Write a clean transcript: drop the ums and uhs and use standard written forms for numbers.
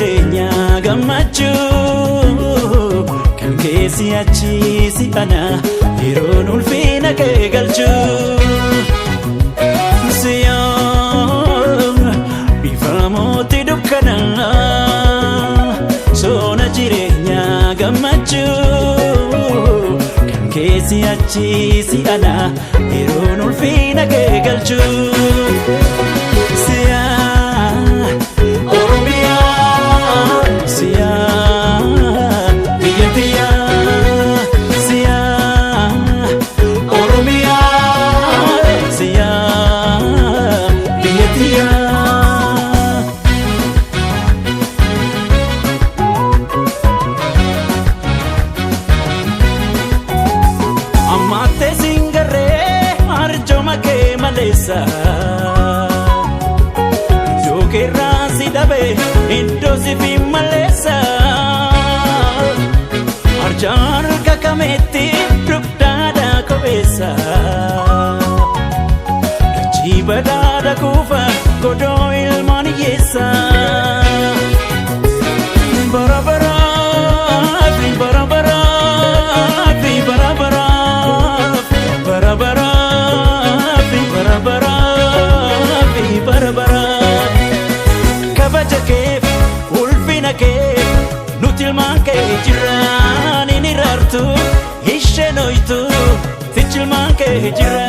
jireenya gammachuu kan keessi achi si ana yeroon ulfina kee galchuu. Siyaa ifamooti dukkana soona jireenya gammachuu kan keessi achi si ana yeroon ulfina kee galchuu. Siyaa Oromiyaa, siyaa biyya tiyyaa, siyaa Oromiyaa, siyaa biyya tiyyaa. Ammattee singarree arjooma kee maleessa. Iddoo keerraa si dhabe iddoo si fi maleessa. Arjaan harka kameetti dugdaadhaa kopheessa. Dachii badhaadha kuufa godoo ilmaan hiyyeessa. Bara baraaf, bara baraaf, bara baraaf, bara baraaf, bara baraaf, bara baraaf. Kabaja keef, ulfina keef, nuti ilmaan kee jiraan hin iraartu, isheen hoytu, sichi ilmaan kee jira.